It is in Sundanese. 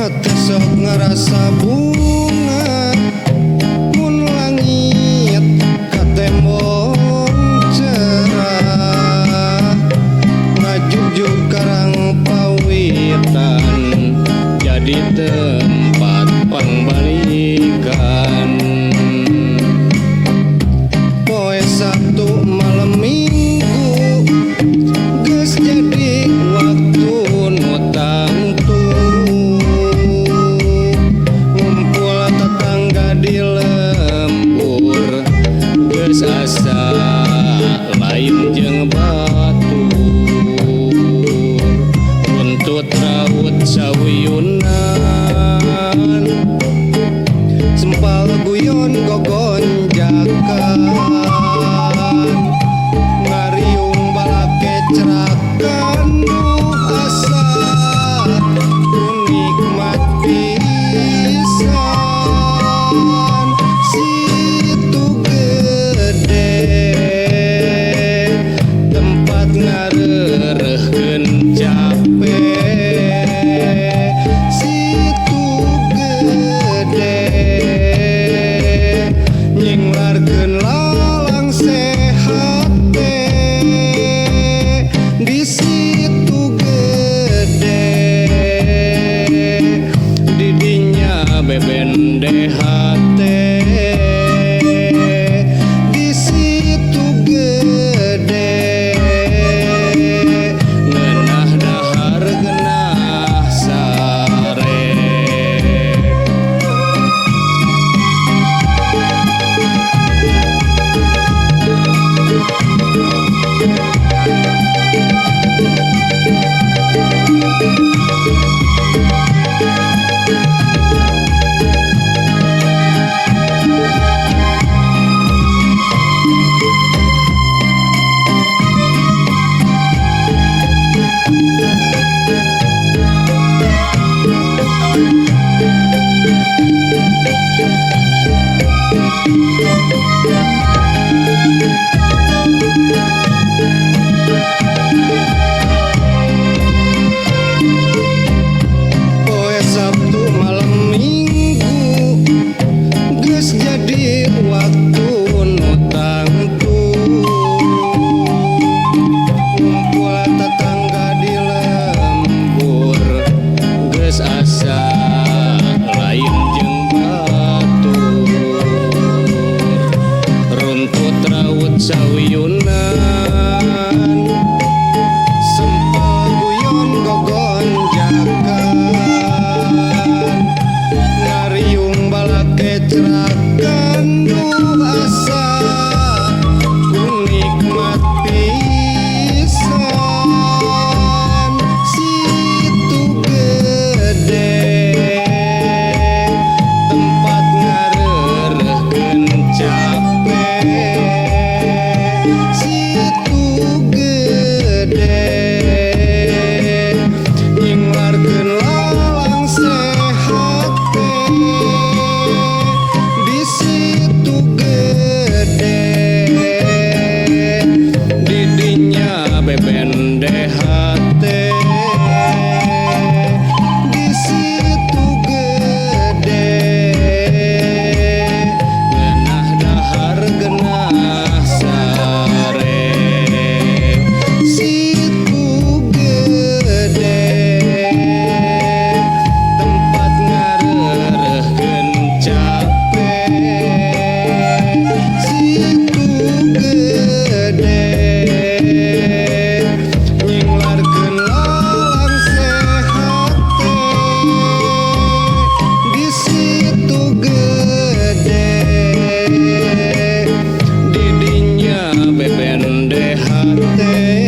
Hate sok ngarasa bunga mun langit katembong cerah, ngajugjug karang pawitan jadi tempat pangbalikan. Poe Sabtu malam Minggu geus jadi waktu nu tangtu, ngumpul tetangga di lembur geus asa lain jeung batur, runtut raut sauyunan, sempal guyon gogonjakan, ngariung balakecrakan. Duh, asa ku nikmat pisan Situ Gede, tempat ngarereuhkeun cape. Situ Gede nyinglarkeun lalangse hate. Di Situ Gede didinya bebende hate. Di Situ Gede ngeunah dahar, ngeunah sare. Bebende hate.